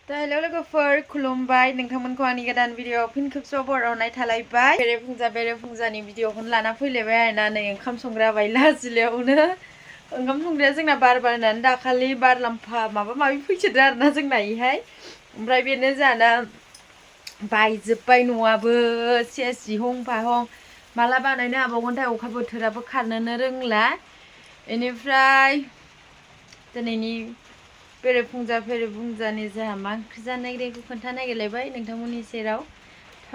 दा हेल' लोगोफोर खुलुमबाय नोंथांमोनखौ आंनि गोदान भिडिअ फिन खेबसेबाव बरायनाय थालायबाय बेरेफुंजानि भिडिअखौनो लाना फैलायबाय आरोना नै ओंखाम संग्रा बायला जिलायावनो ओंखाम संग्राया जोंना बार बारनानै दाखालि बारलाम्फा माबा माबि फैसोदो आरोना जोंना इहाय ओमफ्राय बेनो जाना बायजोब्बाय न'आबो सेस जिहं फाहं माला बानायनो हाबावगोनथाय अखा बोथोराबो खारनोनो रोंला बेनिफ्राय दिनैनि बेरेफुंजानि जोंहा मा ओंख्रि जानो नागिरदों खोन्थानो नागिरलायबाय नोंथांमोननि सेराव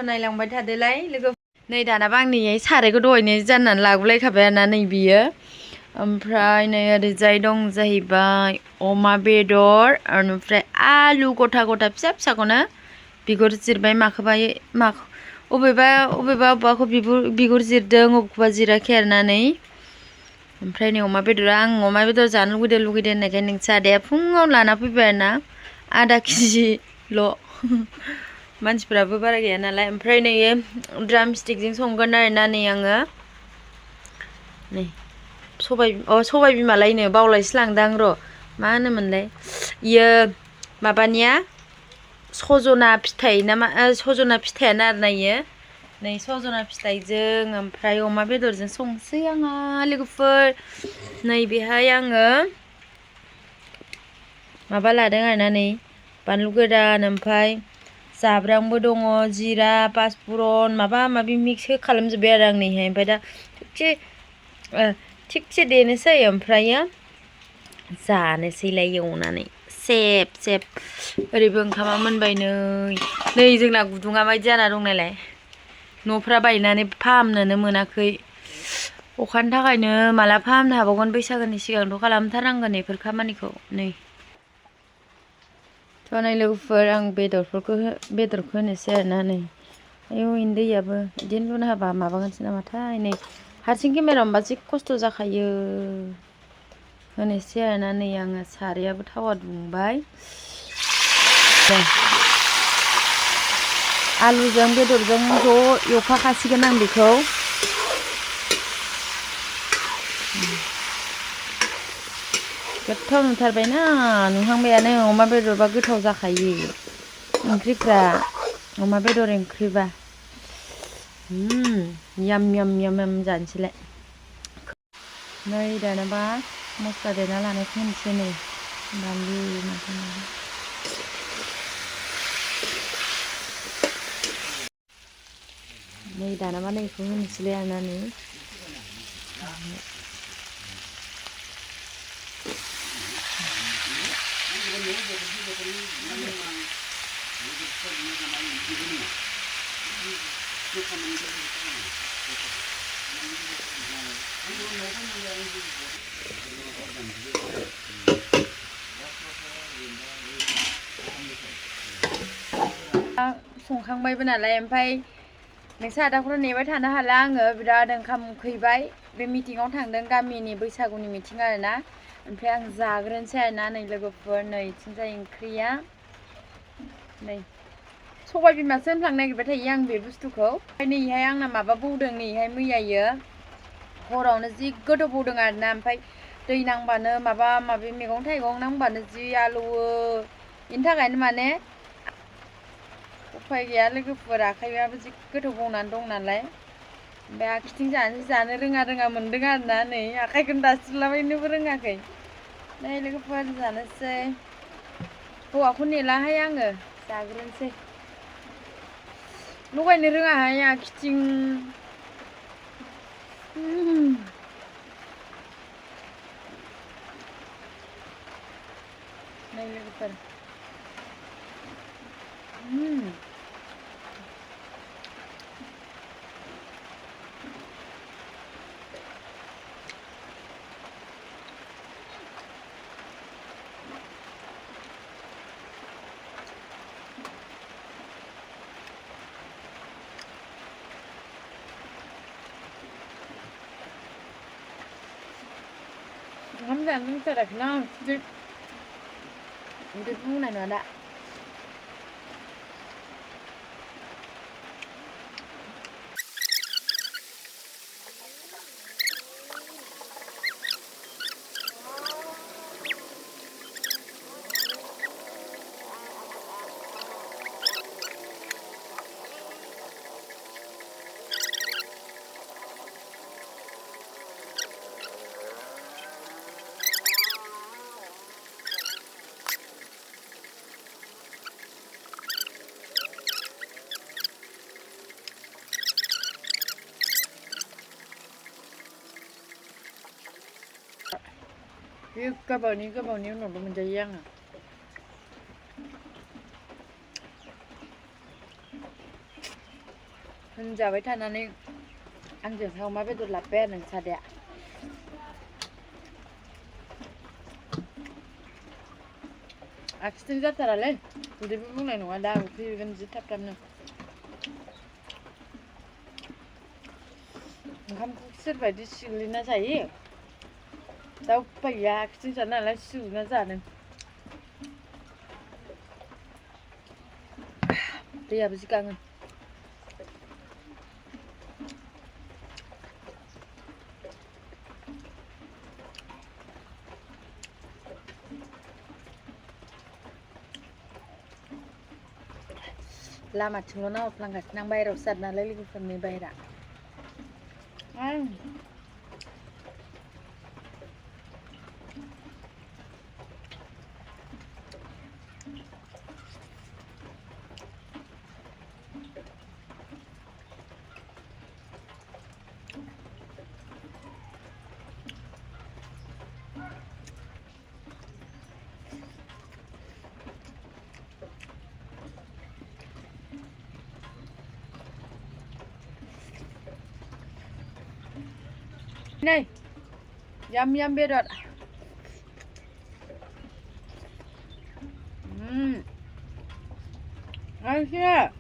नायलांबाय थादोलाय लोगो नै दानाबा आंनि सारायखौ दहायनो जाननानै लाबोलायखाबाय आरोना नै बियो ओमफ्राय नै ओरैजाय दं जाहैबाय अमा बेदर ओमफ्राय आलु गथा गथा फिसा फिसाखौनो बिगुर जिरबाय अबेबाखौ बिगुर जिरदों अबेखौबा जिराखै आरोना नै ओमफ्राय नै अमा बेदरा आं अमा बेदर जानो लुगैदों होननायखाय नोंसा आदाया फुङाव लाना फैबाय आरोना आधा केजिल' मानसिफ्राबो बारा गैया नालाय ओमफ्राय नै ड्राम स्टिकजों संगोन आरोना नै आङो नै सबाय बिमालायनो बावलायसो लांदां र' मा होनोमोनलाय इयो माबानिया सजना फिथाइ ना मा सजना फिथाइयानो आरोना इयो नै सजना फिथाइजों ओमफ्राय अमा बेदरजों संसै आङो लोगोफोर नैबेहाय आङो माबा लादों आरोना नै बानलु गोरान ओमफ्राय जाब्रांबो दङ जिरा पासफुरन माबा माबि मिक्स खालामजोब्बाय आरो आं नैहाय ओमफ्राय दा थिगसे देनोसै ओमफ्रायो जानोसैलाय एवनानै सेब ओरैबो ओंखामा मोनबाय नै जोंना गुदुङा माबायदि जाना दं नालाय न'फ्रा बायनानै फाहामनोनो मोनाखै अखानि थाखायनो माला फाहामनो हाबावगोन बैसागोनि सिगांथ' खालामथारनांगोन बेफोर खामानिखौ नै थ' नै लोगोफोर आं बेदरखौ होनोसै आरोना नै आयौ इनि दैयाबो बिदिनो लुना होबा माबागोनसो नामाथाय नै हारसिं केमेरा हमबा जि खस्थ' जाखायो होनोसै आरोना नै आङो सारायाबो थावा दुंबाय आलुजों बेदरजों ज' एवफाखासिगोन आं बेखौ गोथाव नुथारबायना नुहांबायानो अमा बेदरबा गोथाव जाखायो ओंख्रिफ्रा अमा बेदर ओंख्रिबा याम जानोसैलाय नै दानाबा मस्ला देना लानायखौ होनोसै नै बानलु नै दानाबा नैखौ होनोसैलाय आरोना नै संखांबायबो नालाय ओमफ्राय नोंसा आदाखौनो नेबाय थानो हाला आङो बिराद ओंखाम उखैबाय बे मिटिङाव थांदों गामिनि बैसागुनि मिटिं आरोना ओमफ्राय आं जाग्रोनोसै आरोना नै लोगोफोर नै इथिंजाय ओंख्रिया नै सबाय बिमासो होनफ्लांनो नागिरबाय थायो आं बे बुस्थुखौ ओमफ्राय नैहाय आंना माबा बौदों नैहाय मैयायो हरावनो जि गोदौ बौदों आरोना ओमफ्राय दै नांबानो माबा माबि मैगं थाइगं नांबानो जि आलौवो बेनि थाखायनो माने उफाय गैया लोगोफोर आखाइयाबो जि गोथौ बौनानै दं नालाय ओमफ्राय आखिथिं जानो रोङा मोनदों आरोना नै आखाइखौनो दास्रिलाबायनोबो रोङाखै नै लोगोफोर जानोसै हौवाखौ नेलाहाय आङो जाग्रोनोसै लगायनो रोङाहाय आखिथिं नै लोगोफोर ओंखाम जानो रोंथाराखैना बिदि बुंनाय नङा दा พี่กระเป๋านี้หนูมันจะแย่งอ่ะมันจะไว้ทานอันนี้อันเดี๋ยวเอามาไปตุดหลับแป้หนึ่งชาเดียAksini zaten herhalde. Burada bir bunların var. Daha bir ben zıt taptamını. Kamu serba di silina saya. Tahu payah aksini sana lah silina sana. Dia apa sih kangen? Lama cuma nak pelanggan nang bayar usad nang lagi bukan ni bayar. Này, yum bedot. Asyik.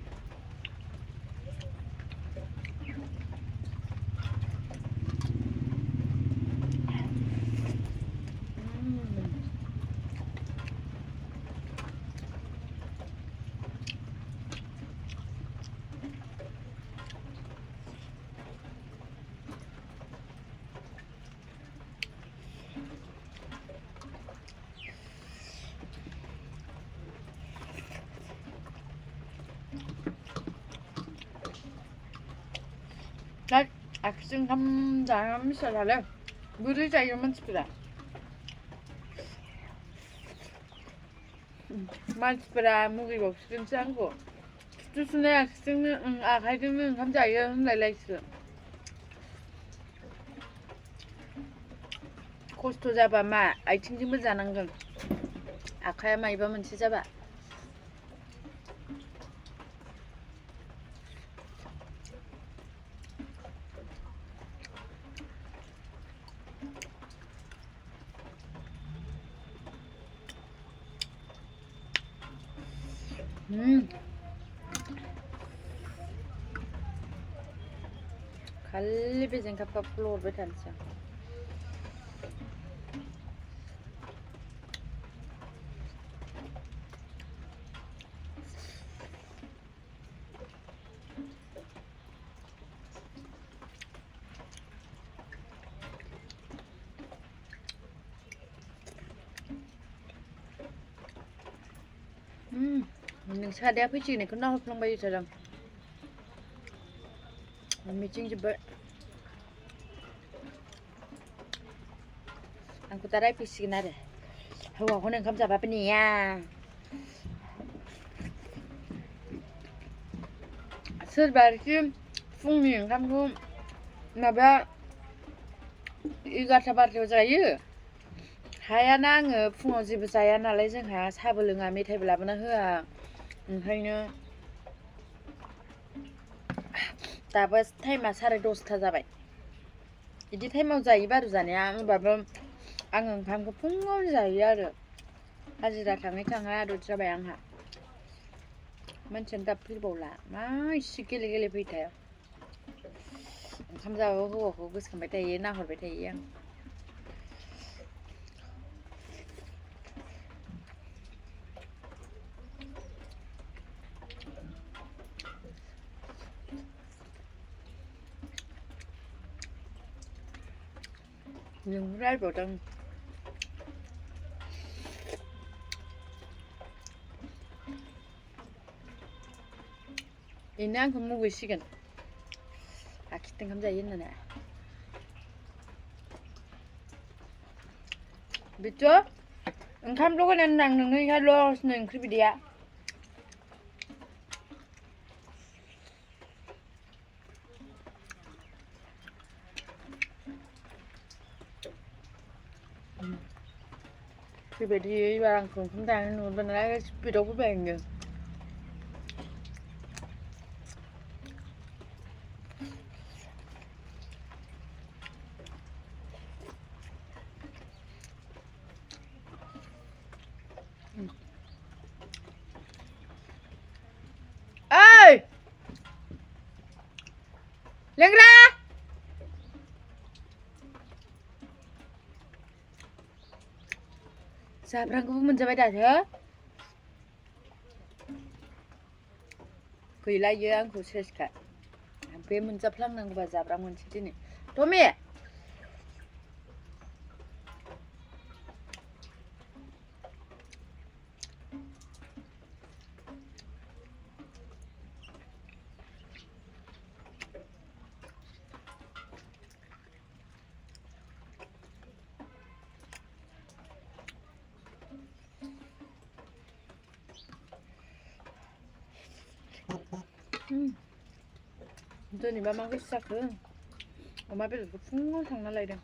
Đấy, aksin kamdan misalale. Buri cayırman spira. Man spira mugi bok sıkın sango. Tutusuna aksin akaydının kamcayı laylaysı. Kosto jaba ma aytingjingबो जानांगोन. आखाया मायबा मोनसे जाबा. Kalli bezin kapap flor betansa. Mình xa đẹp với chị này có nấu không bao giờ rằng mình chinh cho bớt anh cũng ta đây pixi này đấy hầu con này không 잡아 bên nhà sır belki 풍미는 감고 나봐 이가 잡아도 자유 하야나 आङो फुङाव जेबो जाया नालाय जोंहा साबो लोङा मेथाइबो लाबोना होआ ओंखायनो दाबो टाइमा 10:30 जाबाय बिदि टाइमाव जायो बारु जानाया होमबाबो आङो ओंखामखौ फुङावनो जायो आरो हाजिरा थाङा आदत जाबाय आंहा मानसियानो दाबो फैबावला मा इसे गेले फैथाय ओंखाम जाबाबो हौवाखौ गोसोखांबाय थायो नाहरबाय थायो आं Nhưng ra vào trong 이난 건무고 시간 아키튼 감자 있는 애 biết khám lúc nên nàng đừng hello nên khi bị đẻ Tiba-tiba barang kung tangan nun benar pidok pa bang. Ơi! Lên ra! Sabrang ko mencapai dah Kuila yang khusus kak. Hampir mencaplang nang ba sabrang menciti ni. Tommy. Tôi nhìn ba mang cái sạc nữa. Mà bây giờ có phun thằng nó lại đây.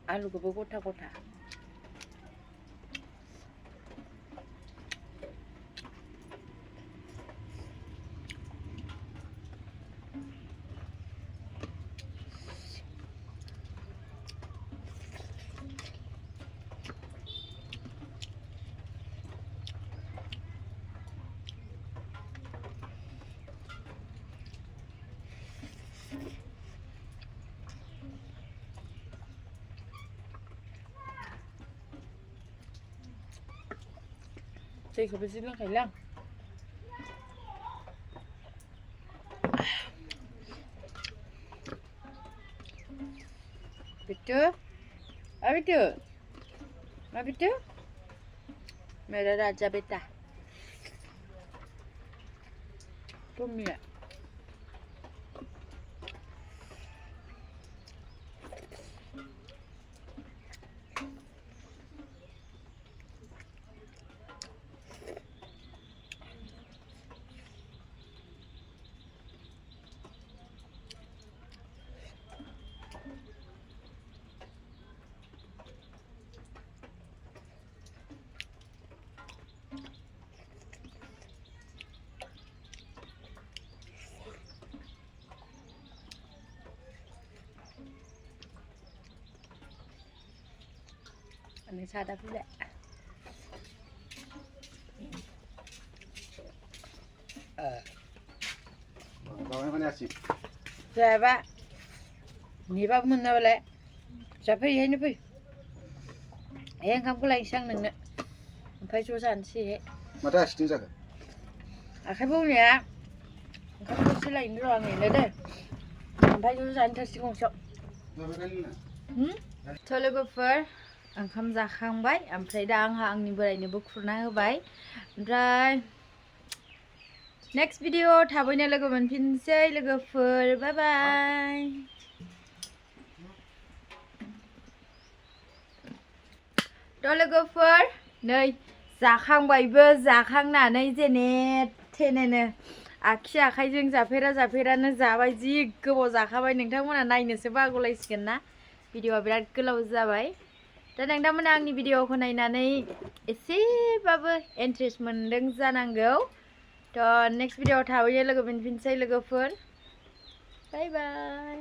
Alu ko kota-kota. Saya ke besi lang kailang. Betul? Betul? Betul? Merah raja beta. Tommy. Ini sadap pula. Bawang mana asyik? Siapa? Ni ba mun na wala. Siapa yan ni pi? Ayan kam ko lang isang nang na. Pai chu san si. Mata asyik jaga. Akai bu niya. Kam ko sila ini ro ngai na de. Pai chu san ta sing sok. Telegrapher ओंखाम जाखांबाय ओमफ्राय दा आंहा आंनि बोरायनोबो खुरना होबाय ओमफ्राय next video थाबैनो लोगो मोनफिनसै लोगोफोर बाय बाय थ' लोगोफोर नै जाखांबायबो जाखांनानै जेने थेनेनो आखि आखाइजों जाफेरानो जाबाय जि गोबाव जाखाबाय नोंथांमोना नायनोसो बागौलायसिगोन ना भिडिअआ बिराद गोलाव जाबाय दा नोंथांमोना आंनि भिडिअखौ नायनानै एसेबाबो इन्ट्रेस्ट मोनदों जानांगौ थ' नेक्स्ट भिडिअआव थाबैनो लोगो मोनफिनसै लोगोफोर बाय बाय